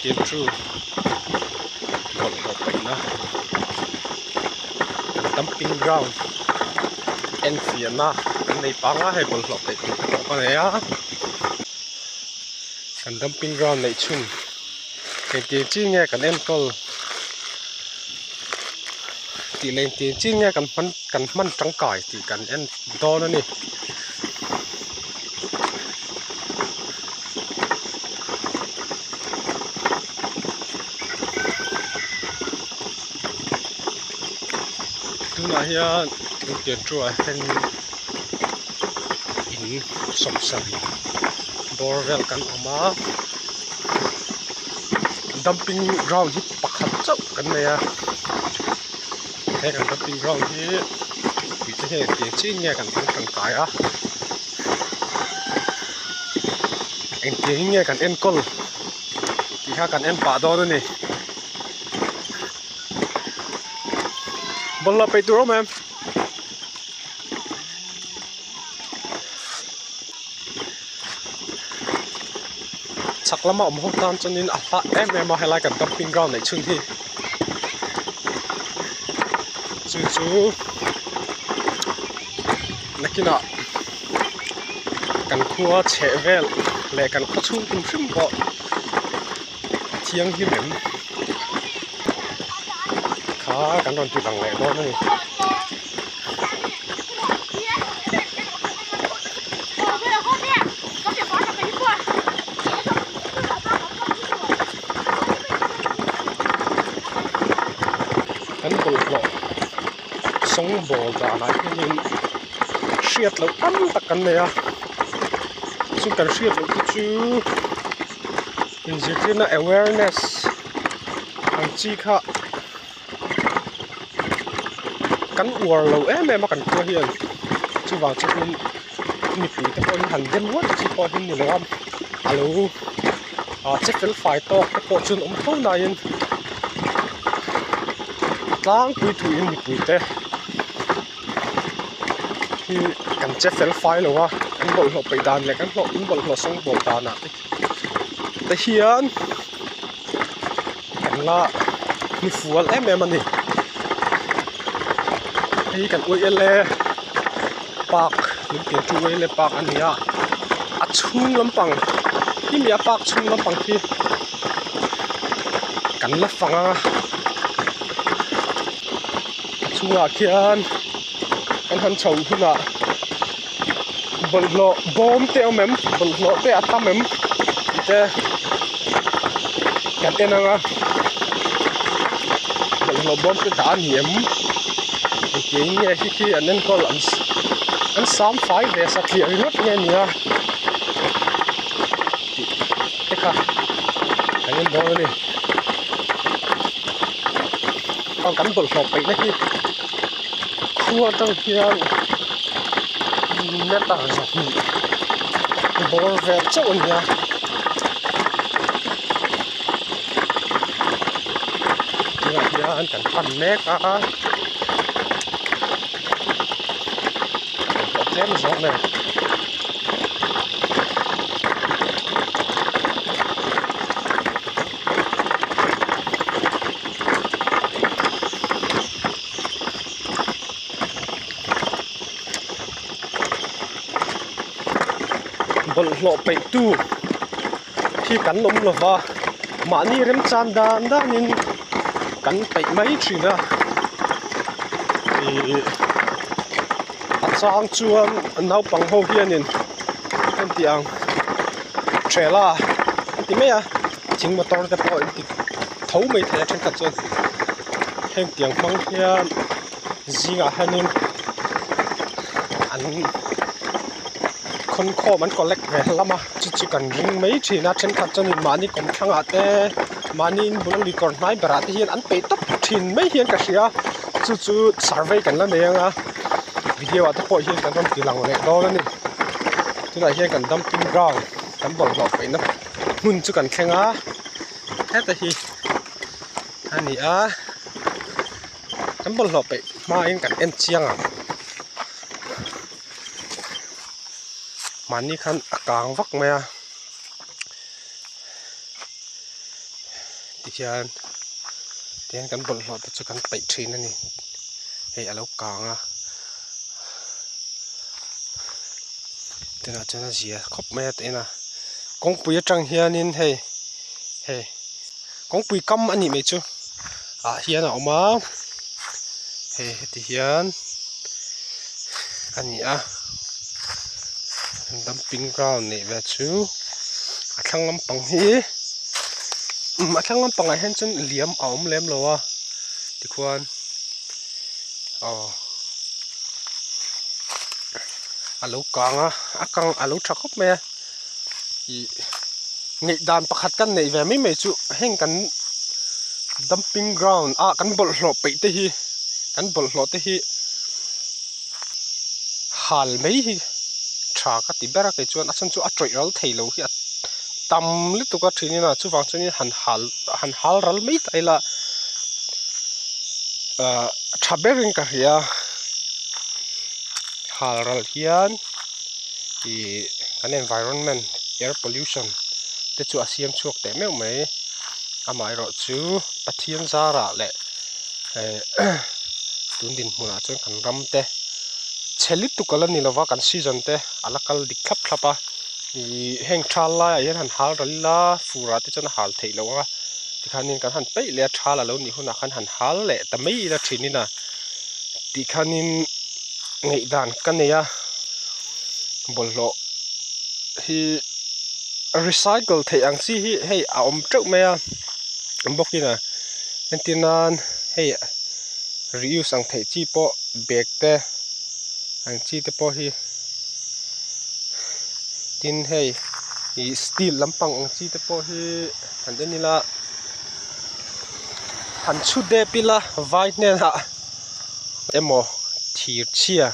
Lungtian chu bawlhhlawh paihna kan dumping ground enfiahna kan nei pang a hei bawlhhlawh paih tur te pawh ka nei a kan dumping ground neih chhun engtiang chin nge kan enkawl tih leh engtiang chin nge kan hman kan hman tangkai tih kan en dawn a ni. Tunah hian lungtian chu ah hian in sawmsarih bawr vel kan awm a dumping ground hi pakhat chauh kan nei a he kan dumping ground hi mite hian engtiang chiah in nge kan hmang tangkai a engtiang in nge kan enkawl tih kha kan en pah dawn a ni bawlhhlawh peih tur a awm em. Chhak lama awm ho tan chuanin a hla em em a helai kan dumping ground neih chhun hi chu chu nakinah kan khua chheh vel leh kan khaw chhung hrim hrim pawh a thianghlim em kha kan rawn ti lang leh dawn a ni. Kan bawlhhlawh sawngbawl danah hianin hriat loh tam tak kan nei a chung kan hriat loh te chu inzirtirna awareness ang chi kha. Kan uar lo em em a kan khua hian chuvang chuan mipui te pawh hi han dem ngawt chi pawh hi ni lo a a lo ah che fel fai tawk te pawh chuan awm tho nain a tlangpui thuin mipui te hi kan che fel fai lo a kan bawlhhlawh peih dan leh kan hlawh in bawlhhlawh sawng bawl danah te te hian. Kan la ni fual em em a ni hei kan uiele park min pian chu uiele park a ni a a chhung lampang khi mi a park chhung lampang khi kan la fang ang a a chhungah khian kan han chho hunah bawlhhlawh bawm te a awm em bawlhhlawh te a tam em tih te kan en ang a bawlhhlawh bawm te dah a ni em engtiang in nge khi khi an enkawl an an sam fai ve satliah ringawt nge a ni a tih te kha kan en dawn a ni kan bawlhhlawh peihna hi khua atang hian meter 200 bawr vel chauh a ni a tunah hian kan pan mek a tlem zawk nen. Bawlhhlawh peih tu hi kan awm lo va mahni remchan dan danin kan peih mai thin a ihh a chang chuan naupang ho hianin heti ang thela an ti mai a thing motor te pawh an ti tho mai thei a thenkhat chuan heng tiang hmang hian zingah hianin an khawn khawm an collect ve hlawm a chu chu kan ring mai thin a thenkhat chuanin mahni kawmthlangah te mahni in bul a lui kawr hnai berah te hian an peih tawp thin mai hian ka hria chu chu survey kan la nei ang a video ah te pawh hian kan rawn ti lang leh dawn a ni tunah hian kan dumping ground kan bawlhhlawh peihna hmun chu kan thleng a heta hi a ni a kan bawlhhlawh peih hmain kan en chiang ang mahni khan a kang vak mai a. Tihian tihian kan bawlhhlawh te chu kan peih thin a ni hei a lo kang a tunah chuan a zia khawp mai a tih en a kawngpui atang hianin hei hei kawngpui kam a nih mai chu ah hian a awm a hei heti hian a ni a dumping ground neih ve chu a thlang lampang hi umm a thlang lampangah hian chuan liam a awm lem lo a tikhuan aw a lo kang a a kang a lo tha khawp mai a ih ngaihdan pakhat kan neih ve mai mai chu heng kan dumping ground ah kan bawlhhlawh peih te hi kan bawlhhlawh te hi hal mai hi tha ka ti ber a kei chuan a chhan chu a tawih ral thei lo hi a tam lutuk a thin in a chuvang chuan han hal han hal ral mai ta ila ahh tha berin ka hria hal ral hian ih kan environment air pollution te chu a siam chhuak teh meuh mai amaherawh chu Pathian zarah leh eh tun dinhmunah chuan kan ram te chhe lutuk ala ni lova kan season te ala kal dik thlap thlap a ih heng thal laiah hian han hal ral ila fur ah te chuan a hal theih loh ang a tikhanin kan han peih leh a thal alo nih hunah khan han hal leh ta mai ila thin in a tikhanin ngaihdan ka nei a bawlhhlawh hi recycle theih ang chi hi hei a awm teuh mai a bawkin a entir nan hei reuse ang theih chi pawh bag te ang chi te pawh hi tin hei ih steel lampang ang chi te pawh hi han en ila han chhut dep ila vai hnenah emaw thir chhia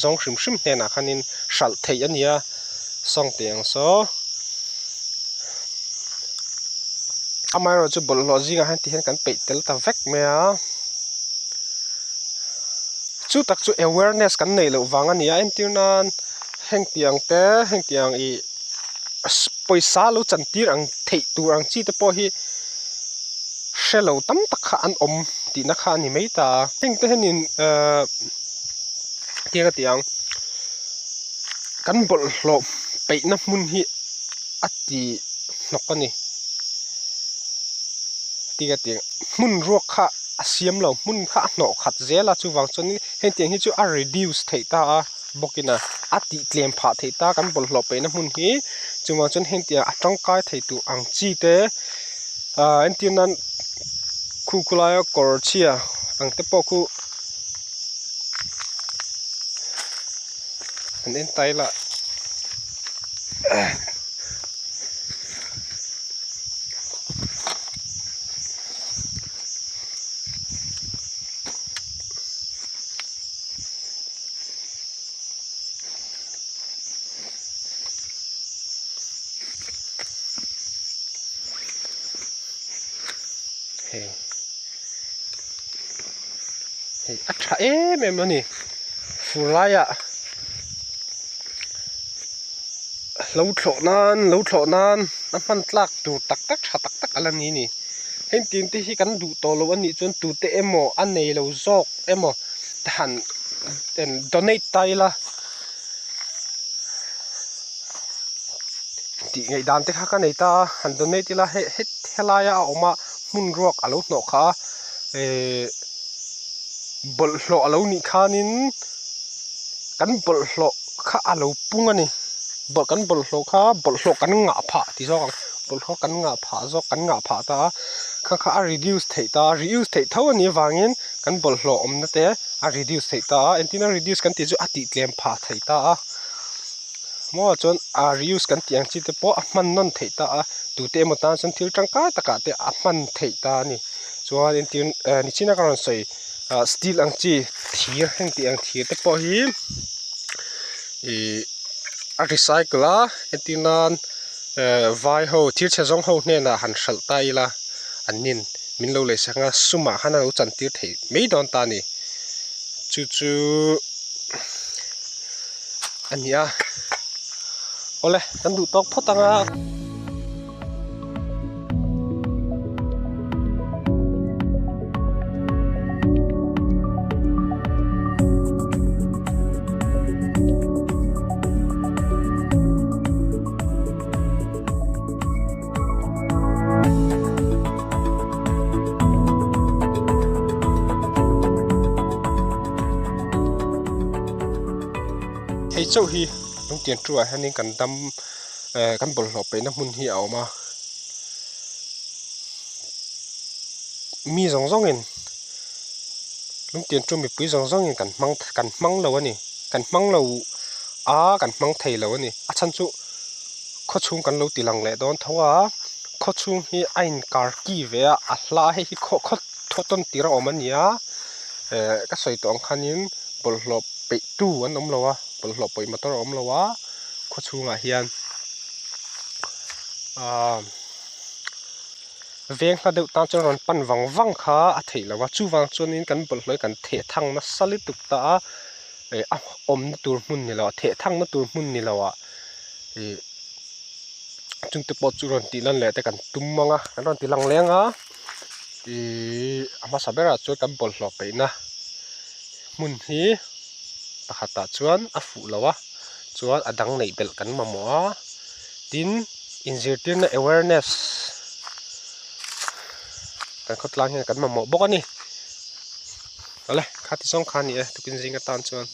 zawng hrim hrim hnenah khanin hralh theih a ni a sawng tih ang saw amaherawhchu chu bawlhhlawh zingah hian ti hian kan peih tel ta vek mai a chu tak chu awareness kan neih loh vang a ni a entir nan heng tiang te heng tiang ih pawisa lo chan tir ang theih tur ang chi te pawh hi hre lo tam tak kha an awm tihna kha a ni mai ta a heng te hianin ehh tiang a tih ang kan bawlhhlawh peihna hmun hi a ti hnawk a ni tiang a tih ang hmun ruak kha a siam lo hmun kha a hnawh khat zel a chuvang chuanin hengtiang hi chu a reduce theih ta a bawkin a a tih tlem phah theih ta kan bawlhhlawh peihna hmun hi chuvang chuan hengtiang a tangkai thei tur ang chi te ahh entir nan khu khawlaia kawr chhia ang te pawh khu an en ta ila Hei hei a tha em em a ni fur laiah lo thlawh nan lo thlawh nan a hman tlak tur tak tak tha tak tak a la ni a ni heng tin te hi kan duh tawh loh a nih chuan tute emaw a nei lo zawk emaw te han donate ta ila tih ngaih dan te kha ka nei ta a han donate ila hei helaia a awm a hmun ruak a lo hnawh kha a ehh bawlhhlawh a lo nih khanin kan bawlhhlawh kha a lo pung a ni kan bawlhhlawh kha bawlhhlawh kan ngah phah tih zawk ang bawlhhlawh kan ngah phah zawk kan ngah phah ta a kha kha a reduce theih ta a reuse theih tho a nih avangin kan bawlhhlawh awmna te a reduce theih ta a engtin a reduce kan tih chu a tih tlem phah theih ta a maw chuan a reuse kan tih ang chi te pawh a hman nawn theih ta a tute emaw tan chuan thil tangkai takah te a hman theih ta a ni chuan entir eh nichina ka rawn sawi ah steel ang chi thir heng tih ang thir te pawh hi ih a recycle a entir nan eh vai ho thir chhe zawng ho hnenah han hralh ta ila an nin min lo lei sak ang a sumah khan a lo chan tir theih mai dawn ta a ni chu chu a ni a awle kan duh tawk phawt ang a. chauh hi lungtian tu ah hianin kan dam eh kan bawlhhlawh peihna hmun hi a awm a mi zawng zawngin lungtian tu mipui zawng zawngin kan hmang kan hmang lo a ni kan hmang lo a kan hmang thei lo a ni a chhan chu khawchhung kan lo ti lang leh dawn tho a khawchhung hi a inkar ki ve a a hla hei hi khaw khaw thaw tawn tir a awm a ni a eh ka sawi tawh ang khanin bawlhhlawh peih tu an awm lo a bawlhhlawh pawih motor a awm lo a khawchhungah hian aaa veng hla deuh tan chuan rawn pan vang vang kha a theih loh a chuvang chuanin kan bawlhhlawh hi kan theh thang nasa lutuk ta a eh a awmna tur hmun ni lo ah theh thangna tur hmun ni lo ah ih chungte pawh chu rawn tih lan leh te kan tum ang a kan rawn ti lang leng a ihh a hmasa berah chuan kan bawlhhlawh peihna hmun hi pakhatah chuan a fuh lo a chuan a dang neih belh kan mamawh a tin inzirtirna awareness kan khawtlang hian kan mamawh bawk a ni awle khati zawng kha a ni e tukin zing atan chuan.